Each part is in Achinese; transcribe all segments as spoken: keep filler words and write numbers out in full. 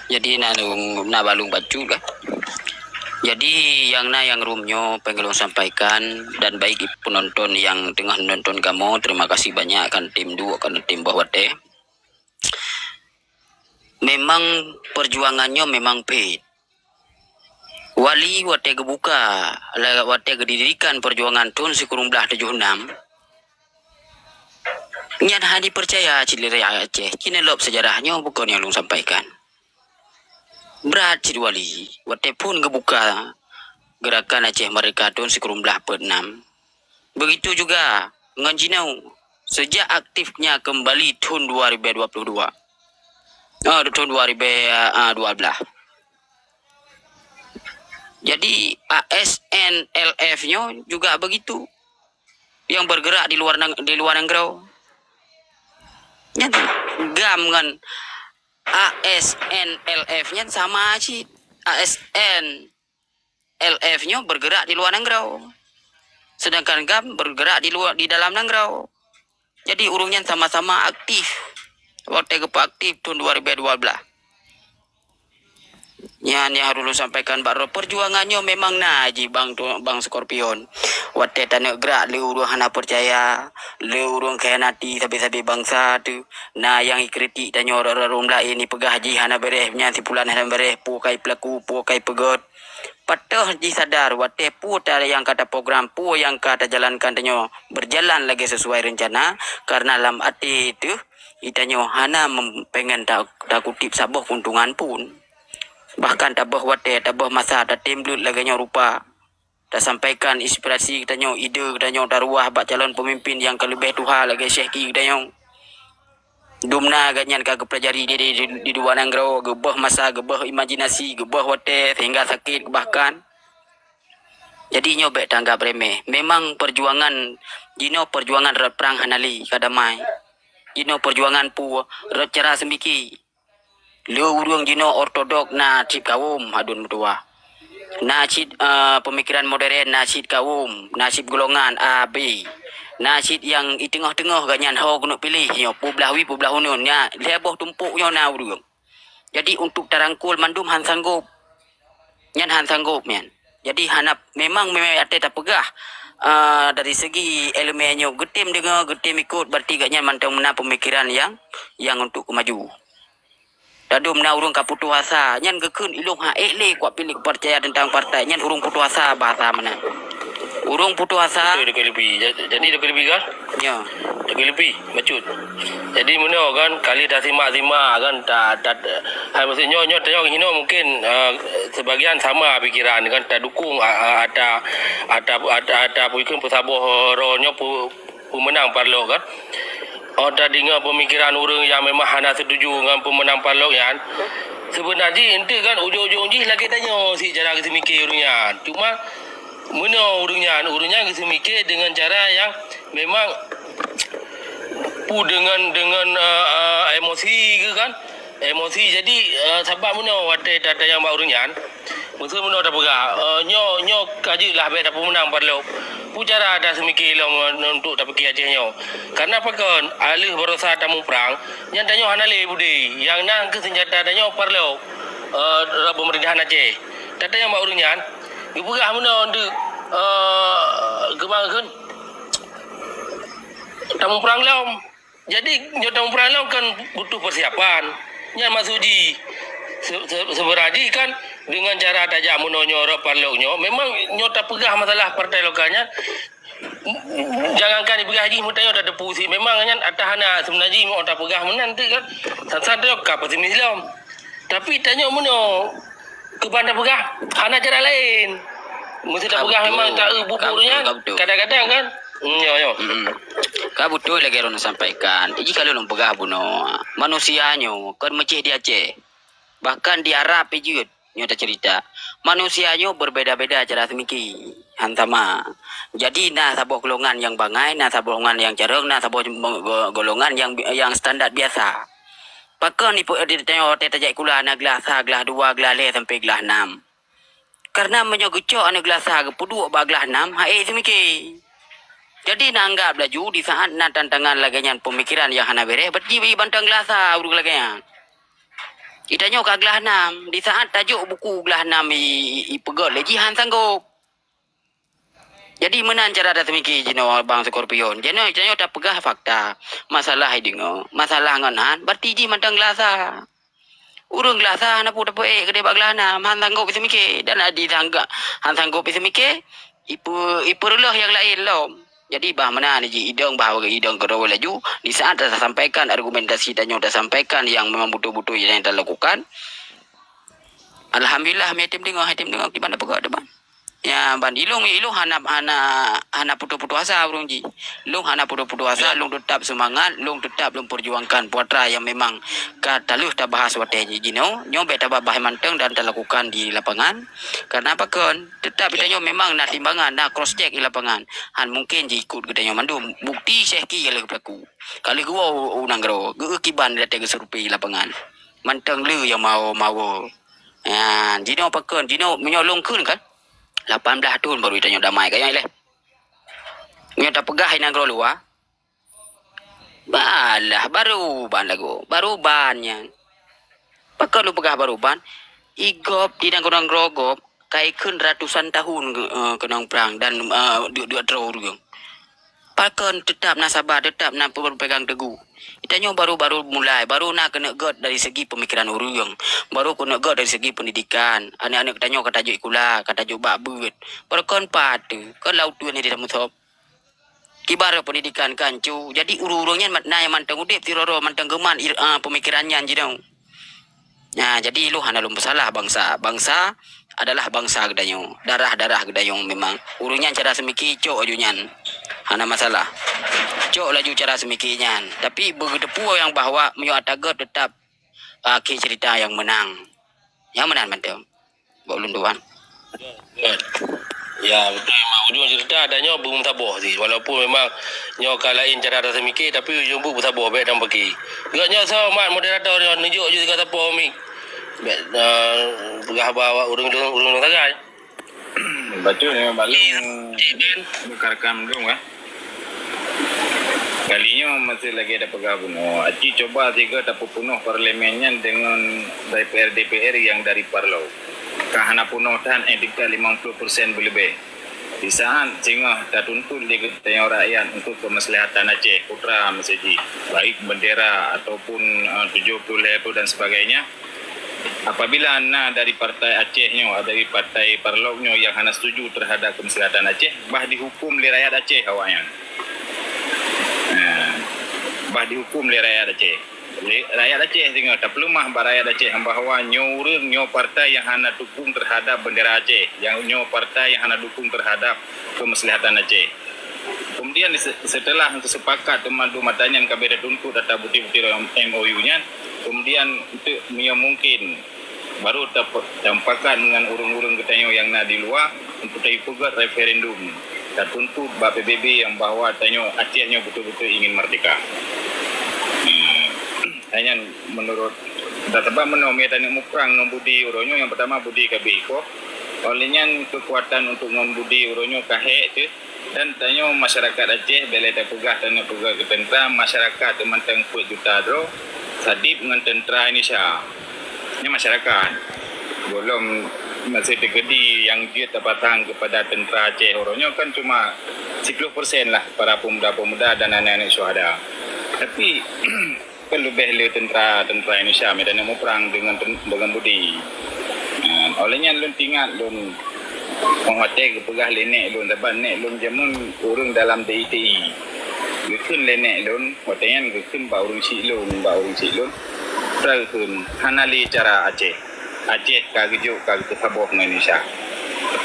Jadi na lôn, na bak lôn bacut kan. Jadi nyang na nyang rhom nyoe peureulèe lôn sampaikan dan baik di penonton nyang teungoh nonton kamoe, terima kasih banyak kan tim duek kan tim boh watèe. Memang perjuangan nyoe memang phet. Wali watèe geubuka, la-, watèe geudirikan perjuangan thôn sikureueng blah tujoh nam, nyan hana jipeucaya cit lé rakyat Aceh. Ci na lom seujarah nyoe bukan nyang lôn sampaikan. Brat cit Wali, watèe phôn geubuka Gerakan Aceh Merdeka thôn sikureueng blah peuet nam. Begitu juga ngon jinoe, sejak aktifnya kembali thôn dua ribu dua puluh dua. Ah, thôn dua ribu dua belas. Jadi, A S N L F nyoe juga begitu. Yang bergerak di luar nang-, di luar nanggroe. Nyan GAM ngon A S N L F nyan sama cit. A S N L F nyoe bergerak di luar nanggroe. Sedangkan GAM bergerak di luar, di dalam nanggroe. Jadi ureueng nyan sama-sama aktif. Watèe geupeuaktif thôn dua ribu dua belas. Nyan nyang harôh lôn sampaikan bak droe, perjuangan nyoe memang na jih bang tu, bang Scorpion. Watèe taneuk gerak lé ureueng hana peucaya, lé ureueng khianati sabe-sabe bansa tu, na nyang ikritik tanyoe rot-rot ureueng laén ipeugah jih hana beureh, nyan si pulan hana beureh, peue ka ipeulaku, peue ka ipeugöt. Patöh jih sadar watèe peue ta nyang ka taprogram, peue nyang ka tajalankan tanyoe berjalan lagèe sesuai rencana, karena lam até teuh geutanyoe hana mem-, pengen ta-, takutip saboh keuntungan pun. Bahkan taböh watèe, taböh masa, tatem bleuet lagèe nyoe rupa. Tasampaikan inspirasi geutanyoe, ide geutanyoe taruwah bak calon peumimpin nyang ka leubeh tuha lagèe Syekh Ki geutanyoe. Dumna geuh nyan ka geupeulajari di, di, di, di luwa nanggroe, geuböh masa, geuböh imajinasi, geuböh watèe sehingga sakét bahkan. Jadi nyoe bèk tanggap remeh. Memang perjuangan jinoe perjuangan rot prang hana lé ka damai. Jinoe perjuangan peue rot cara seumike. Lé ureueng jinoe ortodok na cit kawöm hadon meutuwah. Na cit, eh, pemikiran modern, na cit kawöm, na cit golongan A, B. Na cit nyang i teungoh-teungoh geuh nyan ho keuneuk piléh nyoe, peublah wie, peublah uneuen. Nya, lhèe boh tumpôk nyoe na ureueng. Jadi untuk tarangkul mandum han sanggop. Nyan han sanggop nyan. Jadi hana, memang, memang watèe tapeugah, eh, dari segi elemen nyoe geutem deungoe, geutem ikot, berarti geuh nyan mantong meunan pemikiran nyang, nyang untuk keumaju. Dadum na ureueng ka putoh asa, nyan geukheun ilôn han ék lé kuat piléh peucaya teuntang partai, nyan ureueng putoh asa bahasa meunan. Ureueng putoh asa. Betul, Doktor Lutfi. Ja-, jadi, Doktor Lutfi kan? Ya. Doktor Lutfi, bacut. Jadi, meunoe kan, kali tasimak-simak kan, ta-, ta-, hai maksud nyoe, nyoe tanyong hinoe mungkin, eh, sebagian sama pikiran kan, tadukung, ah, ah, ata, ata, ata, ata, apa ikheun, peusaboh, eh, roh nyoe pu-, peumeunang parlok kan. Oh, tadeungoe peumikiran ureueng nyang memang hana setuju ngon peumeunang parlok nyan. Seubeuna jih eunteuk kan ujong-ujong jih lagèe tanyoe sit cara geuseumiké ureueng nyan. Cuma meunoe ureueng nyan, ureueng nyan geuseumiké deungon cara nyang memang pu deungon, deungon, eh, eh, emosi geuh kan. Emosi jadi, eh, sabab meunoe watèe tatanyong bak ureueng nyan. Meuseu meunoe tapeugah, eh, nyoe, nyoe ka jeuet lah bèk tapeumeunang parlok. Peue cara taseumike lom, eh, untuk tapike Aceh nyoe? Karena pakon, aleuh baroesa tamuprang, nyan tanyoe hana lé budé. Nyang na keuh seunjata tanyoe parlok, eh, rot peumerintahan Aceh. Tatanyong bak ureueng nyan, geupeugah meunoe untuk, eh, keubangkeun tamuprang lom. Jadi, nyoe tamuprang lom kan butuh persiapan. Nyan maksud jih. Se-, se-, seubeuna jih kan, deungon cara tajak meunoe nyoe rot parlok nyoe, memang nyoe tapeugah masalah partai lokal nyan, jangankan dipeugah jih, meutanyoe tateupeue sit, memang nyan ata hana seubeuna jih meu tapeugah meunan tu kan. San-san tanyoe ka pesimis lom. Tapi tanyoe meunoe, keuban tapeugah, hana cara laén. Meuseu tapeugah memang taeu bubur nyan, kadang-kadang kan. Hmm, yo, yo. Mm-mm. Ka beutôi lagèe droeneuh sampaikan. Jih ka lôn peugah bunoe, manusia nyoe kon meucéh di Aceh. Bahkan di Arab pih jeuet nyoe taceurita. Manusia nyoe berbeda-beda cara seumiki. Han sama. Jadi na saboh golongan nyang bangai, na saboh golongan nyang carông, na saboh go-, golongan nyang bi-, nyang standar biasa. Pakon ipe-, di tanyoe watèe tajak sikula na glah sa, glah dua, glah lhèe sampai glah nam. Karena meunyoe geucok aneuk glah sa geupeuduek bak glah nam, han ék seumike. Jadi na anggap laju di saat na tantangan lagèe nyan peumikiran nyang hana bèrèh, berarti bantang glah sa ureueng lagèe nyan. Itanyoe ka glah nam, di saat tajok buku glah nam i, i, ipeugöt lé jih han sanggob. Jadi meunan cara taseumike jinoe Bang Scorpion. Jinoe, jinoe tapeugah fakta. Masalah ideungoe, masalah ngon han, berarti jih mantong glah sa. Ureuëng glah sa hana peue tapeuék keudeh bak glah nam, han sanggob iseumike. Dan di sangga-, han sanggob iseumike, ipe-, ipeureuloh nyang laén lom. Jadi bah meunan jih idong, bah idong keudroe laju, di saat tasampaikan argumentasi tanyoe, tasampaikan nyang memang beutôi-beutôi nyang talakukan. Alhamdulillah, mi tem deungoe, tem deungoe, di mana peugah depan. Ya, ban ilong, ilong hana, hana, hana putus-putus asa ureuëng jih. Long hana putus-putus asa, long tetap semangat, long tetap long perjuangkan putra yang memang ka taleuh tabahas watée jinoe. Nyoe bék tabahas mantong dan talakukan di lapangan. Karena apa kon? Tetap geutanyoe memang na timbangan, na cross check di lapangan. Han mungkin jih ikut geutanyoe mandum. Bukti Syekh Ki ka lheueh pelaku. Ka lheueh geuwoe u nanggroe, geu kiban datang geusurvei lapangan. Mantong le nyang mawo-mawo. Ya, jinoe apa kon? Jinoe meunyoe long kheun kan? Lapan belas thon baru tanyoe damai kayang ileh. Meunyoe tapeugah i nanggroe luwa, balah baru ban lagoe, baru ban nyan. Pakon lôn peugah baru ban? Igop di nanggroe-nanggroe gop, ka ikheun ratusan tahun, eh, keunong prang dan, eh, duek-duek droe ureuëng. Pakon tetap na sabar, tetap na berpegang teguh. Tanyoe baru-baru mulai, baru na keuneuk gét dari segi pemikiran ureuëng, baru keuneuk gét dari segi pendidikan. Aneuk-aneuk tanyoe ka tajok sikula, ka tajok bak beuet. Baru kon patu, kon laut tuan ni di Damusop. Kibar pendidikan kan cu. Jadi ureuëng-ureuëng nyan mat-, na nyang mantong udeb, tiroe-roe mantong geuman ir-, ah, pemikiran nyan jinoe. Nah, jadi ilong hana lôn peusalah bangsa. Bangsa adalah bangsa geutanyoe. Darah-darah geutanyoe memang. Ureuëng nyan cara seumike cok laju nyan. Hana masalah. Cok laju cara seumike nyan. Tapi beugeuteupeue nyang bahwa meunyoe ata gét tetap akhé cerita nyang meunang. Nyang meunan mantong. Bak ulôn tuan. Ya, betul memang. Ujong cerita ada nyoe beumeusaboh sih. Walaupun memang nyoe ka laén cara rasa mikir, tapi ujong buet beusaboh, bék dan peuki. Geuh nyoe soe mat moderator nyoe, neujok ju sigoe sapoh mi. Bék, eh, peugah haba awak ureuëng, ureuëng sagai. Bacut memang balong. Bukan rekam dong, eh. Kali nyoe masih lagi ada peugah bunoe. Aci cuba sigoe tapeupunoh parlemen nyan dengan D P R, D P R yang dari parlo. Ka hana punoh tan, eh, tingkat lima puluh persen beuleubeh. Di saat singoh tatuntut lé geutanyoe rakyat untuk kemaslahatan Aceh, putra meuseujih, baik bendera ataupun, eh, tujuh puluh lhée dan sebagainya, apabila na dari partai Aceh nyoe, dari partai parlok nyoe yang hana setuju terhadap kemaslahatan Aceh, bah dihukum lé rakyat Aceh awaknyan. Nah, bah dihukum lé rakyat Aceh. Lé, rakyat Aceh singoh tapeuleumah bak rakyat Aceh bahwa nyoe ureuëng, nyoe partai yang hana dukung terhadap bendera Aceh, yang nyoe partai yang hana dukung terhadap kemaslahatan Aceh. Kemudian se-, setelah sepakat teuma dua mata nyan ka beda tuntut atas bukti-bukti dalam M O U nyan, kemudian untuk meunyoe mungkin baru tap-, tamupakat ngon ureuëng-ureuëng geutanyoe nyang na di luwa untuk tapeugét referendum, tatuntut bak P B B nyang bahwa tanyoe Aceh nyoe betul-betul ingin merdeka. Hmm. Hanya menurut, sebab meunyoe mita taneuk muprang ngon budi uroe nyoe, nyang pertama budi ka bri ikoh. Oleh nyan kekuatan untuk ngon budi uroe nyoe ka hék teuh. Dan tanyoe masyarakat Aceh, bèk lé tapeugah tanyoe peugah keu teuntra, masyarakat teumantong peuet juta droe, sadib ngon teuntra Indonesia. Nyan masyarakat. Gohlom masih teukeudi nyang jeuet tapasang keupada teuntra Aceh uroe nyoe kan cuma siploh persen lah para pemuda-pemuda dan aneuk-aneuk syuhada. Tapi, Kan leubeh le teuntra-teuntra Indonesia meunan muprang deungon ten-, deungon budi. Ha, oleh nyan lôn teuingat lôn, óh watèe geupeugah lé nèk lôn, saban nèk lôn jameun ureueng dalam D I T I. Geukheun lé nèk lôn, watèe nyan geukheun bak ureueng chik lôn, bak ureueng chik lôn, peue geukheun, hana lé cara Aceh. Aceh ka geujok ka geupeusaboh ngon Indonesia.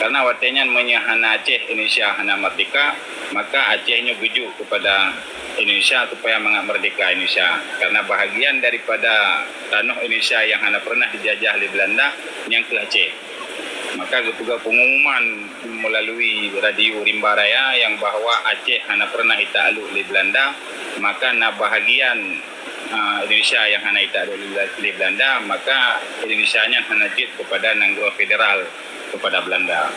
Karena watèe nyan meunyoe hana Aceh, Indonesia hana merdeka, maka Aceh nyoe geujok keupada Indonesia supaya mangat merdeka Indonesia. Karena bahagian daripada tanoh Indonesia yang hana pernah dijajah lé Belanda, nyan keuh Aceh. Maka geupeugah pengumuman melalui radio Rimba Raya yang bahwa Aceh hana pernah jitakluk lé Belanda, maka na bahagian ah, Indonesia nyang hana jitakluk lé Belanda, maka Indonesia nyan hana jeuet keupada nanggroe federal keupada Belanda.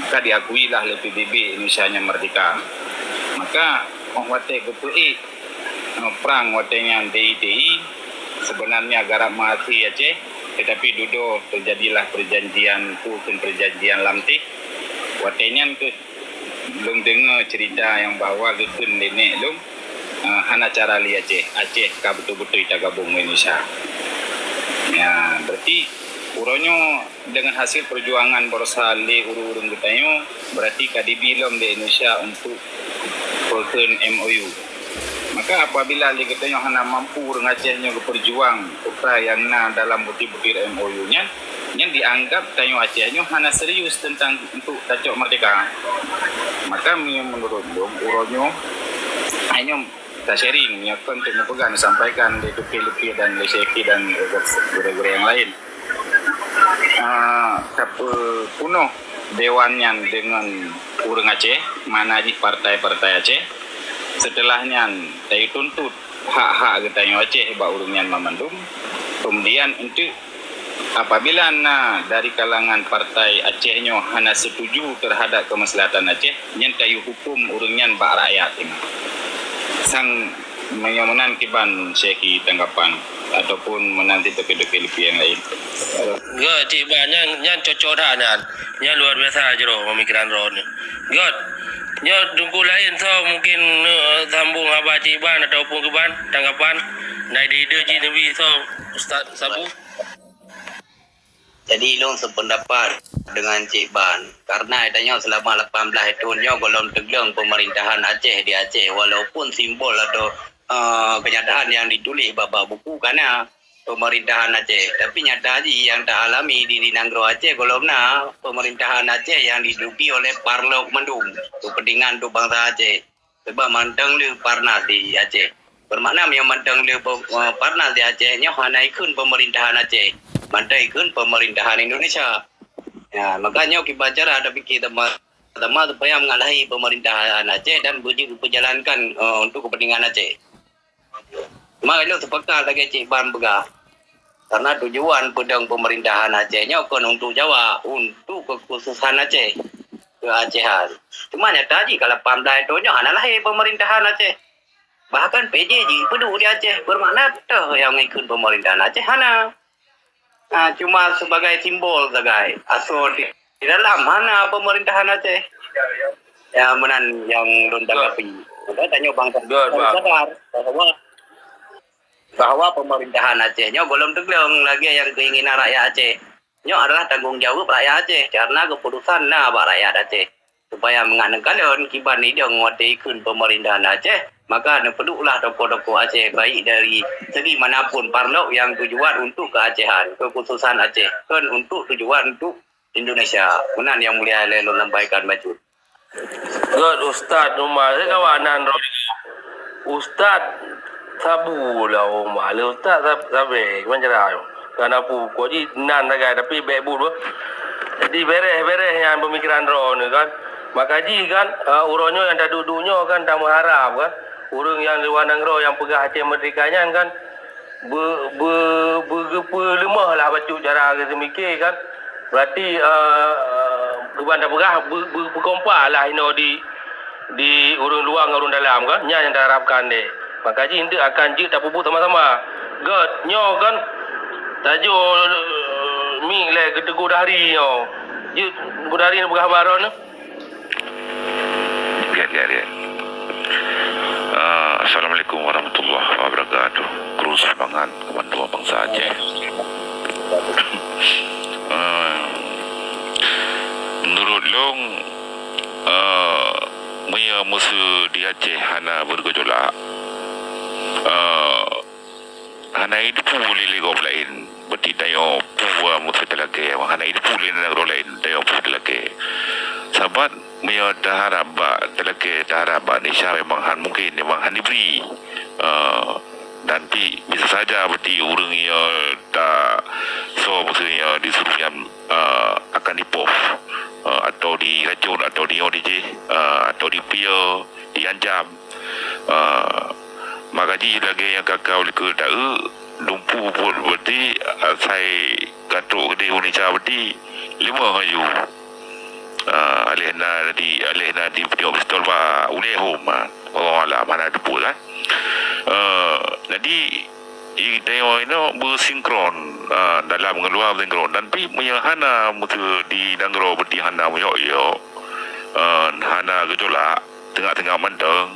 Maka diakuilah lé P B B Indonesia nyan merdeka. Maka, óh watèe geupeuék, ah, prang watèe nyan D I T I, Sebenarnya garap meuhasé Aceh, tetapi dudoe teujadilah perjanjian tu kheun perjanjian lam teh. Watée nyan kheueh lôn deungoe cerita nyang bahwa geukheun lé nek lôn, eh, hana cara lé Aceh. Aceh ka beutôi-beutôi tagabong ngon Indonesia. Ya, berarti uroe nyoe dengan hasil perjuangan baroesa lé ureuëng-ureuëng geutanyoe, berarti ka dibi lom lé Indonesia untuk peukheun M O U. Maka apabila lé geutanyoe hana mampu ureuëng Aceh nyoe geupeurjuang peukara nyang na dalam butir-butir M O U nyan, nyan dianggap tanyoe Aceh nyoe hana serius tentang untuk tacok merdeka. Maka meunyoe menurut lôn, uroe nyoe, ai nyoe ta-sharing, nyoe kon untuk neupeugah, neusampaikan lé Teungku Lutfi dan lé Syekhi dan gurée-gurée nyang laén. Ah, tapeupunoh dewan nyan deungon ureuëng Aceh, mana jih partai-partai Aceh. Seuteulah nyan, tayue tuntut hak-hak geutanyoe Aceh bak ureuëng nyan banmandum. Keumudian, enteuk apabila na dari kalangan partai Aceh nyoe hana seutuju teuhadap keumaslahatan Aceh, nyan tayue huköm ureuëng nyan bak rakyat. Sang meunyoe meunan kiban Syekhi tanggapan ataupun meunan cit Teungku Lutfi nyang laén. Gét, Cik Ban, nyan, nyan cocok that nyan. Nyan luar biasa jroh pemikiran droeneuh. Gét, nyoe Teungku laén soe mungkin, eh, sambung haba Cik Ban ataupun kiban tanggapan. Na ide-ide jih neubi soe Ustaz Sabu. Jadi, lôn sependapat dengan Cik Ban. Karena tanyoe selama lapan belas thon nyoe gohlom teugleng pemerintahan Aceh di Aceh, walaupun simbol atau, eh, kenyataan yang ditulis bak-bak buku ka na pemerintahan Aceh. Tapi nyata jih yang ta alami di, di nanggroe Aceh gohlom na pemerintahan Aceh yang diduduki oleh parlok mandum, kepentingan untuk bangsa Aceh. Sebab mantong le Parnas di Aceh. Bermakna meunyoe mantong le, eh, Parnas di Aceh nyoe hana ikheun pemerintahan Aceh. Mantong ikheun pemerintahan Indonesia. Ya, maka nyoe kiban cara tapike teuma-teuma supaya meungalahi pemerintahan Aceh dan beujeuet peujalankan, eh, untuk kepentingan Aceh. Cuma lôn sepakat lagée Cik Ban peugah. Karena tujuan peudong pemerintahan Aceh nyoe kon untuk Jawa, untuk kekhususan Aceh, keuacehan. Cuma nyata jih ka lapan belas thon nyoe hana lahé pemerintahan Aceh. Bahkan P J jih peuduek di Aceh, bermakna toh nyang ikheun pemerintahan Aceh hana. Ha, cuma sebagai simbol sagai. Asoe di, di dalam hana pemerintahan Aceh. Ya, meunan nyang lôn tanggapi. Maka tanyoe bangsa Betul, harus Bang. sadar bahwa, bahwa pemerintahan Aceh nyoe gohlom teugleng lagée nyang keinginan rakyat Aceh. Nyoe adalah tanggung jaweueb rakyat Aceh, karena keputusan na bak rakyat Aceh. Supaya mangat neukalon kiban idong watée ikheun pemerintahan Aceh, maka neupeudueklah tokoh-tokoh Aceh, baik dari segi manapun parlok nyang tujuan untuk keuacehan, kekhususan Aceh, kon untuk tujuan untuk Indonesia. Meunan nyang mulia lôn sampaikan bacut. Gét Ustaz Umar, saya kawan nan Ustaz Sabu lah Umar, le Ustaz Sab-, Sabe, macam mana? Kan apa, kau ji nan sagai, tapi baik bu tu. Jadi bereh-bereh yang pemikiran droe ni kan. Maka ji kan, uh, uroe nyoe nyang taduek-duek nyoe kan, tameuharap kan. Ureuëng nyang luwa nanggroe nyang peugah Aceh Merdeka nyan kan, be-, be-, beugeupeuleumah lah bacut cara geuseumike kan. Berarti, eh, keuban tapeugah be-, be-, beukompa lah inoe di, di ureuëng luwa ngon ureuëng dalam kan. Nyan nyang taharapkan deh. Maka jih enteuk akan jeuet tapeubuet sama-sama. Gét nyoe kan, tajoe, eh, mic lé geuteugô dari nyoe. Jeuet gudari neupeugah haba droeneuh. Lihat, lihat, lihat. Ah, Assalamualaikum warahmatullahi wabarakatuh. Kru semangat keumantoe bansa Aceh. Ah, menurut lôn, ah, meunyoe musoh di Aceh hana bergejolak, ah, hana idupu lé gob laén, berarti tanyoe peue musoh talakée, hana idupu lé nanggroe laén, tanyoe peue talakée. Sabat meunyoe taharab bak talakée, taharab bak Indonesia memang han mungkin, memang han dibri. Eh, dan pi bisa saja berarti ureuëng nyoe ta so musoh nyoe disuruh nyan, eh, akan dipoh, eh, atau diracun, atau di nyoe di jih, eh, atau dipieu, diancam. Ah, maka jih lagée nyang ka kau likot taeu, dumpu buet berarti asai ka trok keudeh Indonesia berarti lima aju. Ah, aleh na di, aleh na di peunyok pistol ba uleh hom, ah. Wallahu alam, hana teupeu kan. Ah, jadi Di tanyoe inoe beusinkron, ah, dalam ngon luwa beusinkron. Dan pih meunyoe hana, meuseu di nanggroe beuti hana meuyok-yok, ah, hana geucolak, teungoh-teungoh mantong,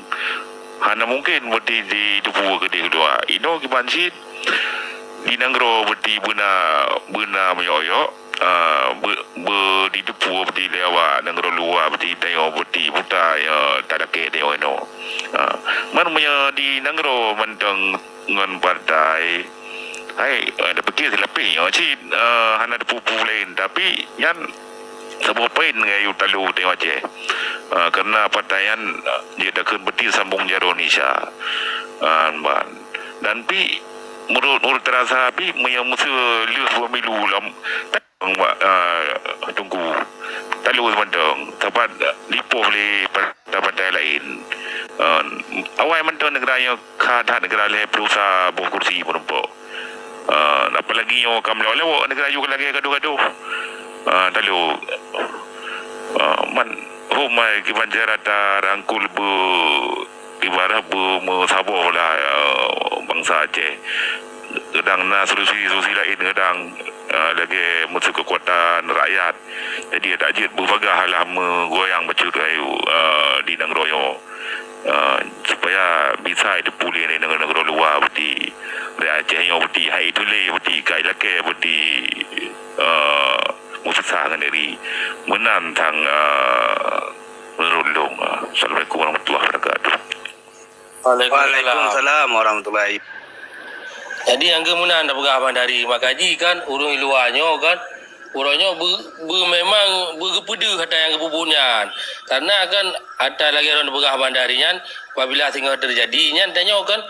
hana mungken beuti jiteupeue keudeh keudua. Inoe kiban cit, di nanggroe beuti beuna, beuna meuyok-yok, ah, beu-, beu-, jiteupeue beuti lé awak nanggroe luwa beuti tanyoe beuti buta nyang talakée tanyoe inoe. Ah, man meunyoe di nanggroe mantong ngon partai, hai, eh, tapike silapeh nyoe cit, eh, hana teupeue-peue laén, tapi nyan saboh poin ngon yue talu tanyoe Aceh. Eh, karena partai nyan, eh, jeuet takheun beuti sambong jaroe Indonesia. Eh, ban. Dan pih, meunurot, meunurot tarasa pih, meunyoe meuseu lheueh pemilu lom, Bak, eh, Teungku, talu mantong, sapat lipoh lé partai-partai laén. Eh, awai mantong neugara nyoe ka that neugara lhée ploh sa boh kursi meurumpok. Eh, apalagi nyoe ka meulawok-lawok neugara yue ka lagée gadoh-gadoh. Eh, talu. Eh, man, hom ai kiban cara tarangkul beu ibarat beumeusaboh lah, eh, bansa Aceh. Kadang na solusi-solusi laén kadang, eh, lagée meuseu keukuatan rakyat. Jadi, tak jeuet beubagaih lah meugoyang bacut ayue, eh, di nanggroe nyoe. Eh, supaya bisa jiteupeue lé nanggroe-nanggroe luwa beuti. Di Aceh nyoe beuti, hai tuléh beuti, kai lakée beuti, eh, meususah ngon diri. Meunan sang, eh, meunurot lôn. Assalamualaikum warahmatullahi wabarakatuh. Waalaikumsalam. Waalaikumsalam warahmatullahi. Jadi, nyang keu meunan tapeugah Abang Dari, maka jih kan, ureuëng luwa nyoe kan, ureuëng nyoe beu-, beu-, memang beugeupeudeuh ata nyang geupeubuet nyan. Karena kan, ata lagée droen peugah Abang Dari nyan, apabila singoh teujadi nyan, tanyoe kan,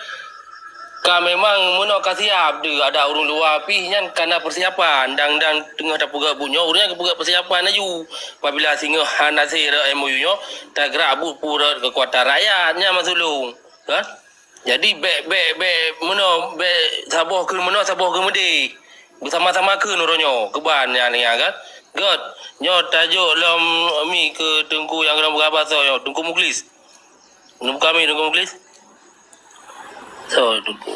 ka memang meunoe ka siap deuh, ada ureuëng luwa pih nyan ka na persiapan, dan, dan teungoh tapeugah buet nyoe, ureuëng nyan geupeugah persiapan laju. Apabila singoh hana sira M O U nyoe, tagrak buet pura keukuatan rakyat nyan maksud lôn, kan? Jadi, bék, bék, bék meunoe, bék saboh keu meunoe, saboh keu meudeh. Beusama-sama keu nurôh nyoe, keuban nyan, nyan, kan? Göt, nyoe tajok lom mi keu Teungku nyang keudroe peugah basoe nyoe, Teungku Muklis. Neumuka mi, Teungku Muklis? Soe, Teungku?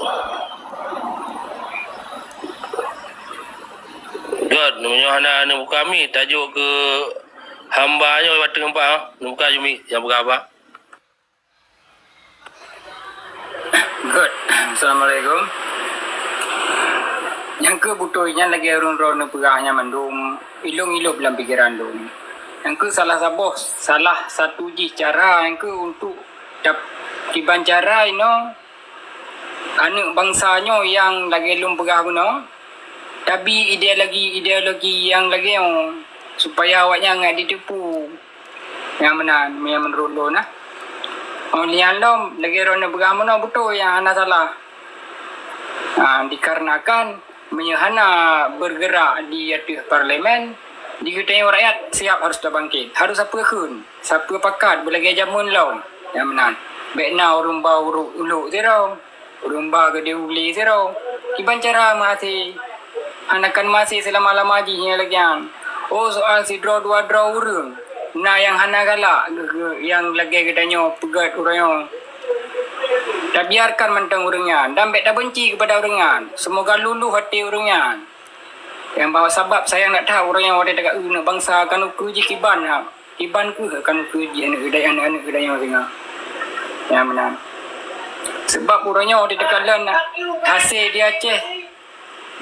Göt, meunyoe hana neumuka mi, tajok keu hamba nyoe, watée geumpa, neumuka ju mi, nyang peugah haba. Good. Assalamualaikum. Nyang keu beutôi nyan lagée ureuëng droeneuh peugah nyan mandum, ilôn ilôb lam pikeran lôn. Nyang keu salah saboh, salah satu jih cara nyang keu untuk dap-, kiban cara inoe aneuëk bansa nyoe nyang lagée lôn peugah bunoe, tabi ideologi-ideologi nyang lagée nyoe, supaya awaknyan ngat jiteupeue. Nyang meunan, nyang meunurot lôn, nah. Oh, nyan lom, lagée droeneuh peugah meunoe beutôi nyang hana salah. Ha, dikarenakan meunyoe hana bergerak di ateueh parlemen, di geutanyoe rakyat siap harus tabangkit. Harus sapeue kheun, sapeue pakat beulagée jameun lom. Nyang meunan, bék na ureuëng ba uruk ulok sidroe. Ureuëng ba geudeh ulée sidroe, kiban cara meuhasé? Hana kan meuhasé seulama-lama jih nyang lagée nyan. Oh, soal sidroe dua droe ureuëng, na nyang hana galak geu-, geu-, nyang lagée geutanyoe peugét uroe nyoe. Tabiarkan mantong ureuëng nyan dan bék tabeunci keupada ureuëng nyan. Seumoga luluh até ureuëng nyan. Nyang bahwa sabab sayang that-that ureuëng nyan watée taga-eu bansa kanu keu jih kiban ha. Iban kheueh kanu keu jih aneuëk geutanyoe, aneuëk-aneuëk geutanyoe singoh. Nyang meunan. Sebab uroe nyoe di teukalon hasé di Aceh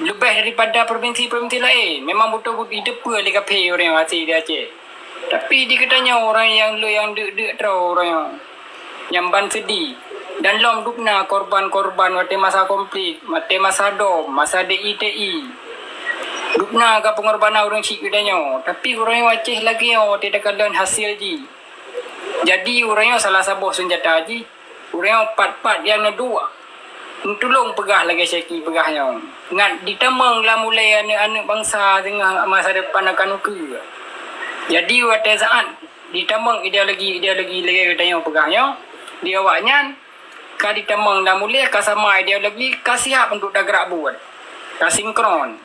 leubeh daripada provinsi-provinsi laén. Memang beutôi-beutôi jiteupeue lé kaphé uroe nyoe hasé di Aceh. Tapi di geutanyoe uroe nyang le nyang deuk-deuk droe uroe nyoe. Nyang ban seudeh. Dan lom dubna korban-korban watée masa konflik, watée masa dom, masa D I T I. Dubna ka peungorbanan ureuëng syiek geutanyoe, tapi ureuëng Aceh lagée nyoe watée takalon hasé jih. Jadi ureuëng nyoe salah saboh seunjata jih, ureuëng nyoe pat-pat nyang neuduek. Neutulông peugah lagée Syeki peugah nyoe, ngat jitamong lam ulée aneuëk-aneuëk bansa singoh masa depan akan ukeue. Jadi watée saát jitamong ideologi-ideologi lagée geutanyoe peugah nyoe, di awaknyan ka jitamong lam ulée ka sama ideologi, ka siap untuk tagerak buet, ka sinkron.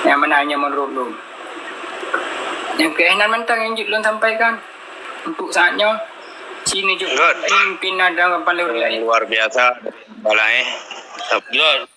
Nyang meunan nyan meunurot lôn. Nyang keu Ehnan mantong nyang jeuet lôn sampaikan untuk saát nyoe. Sinoe jeuet mungkin ada harapan lôn laén. Luar biasa, Bala, eh. Abdullah.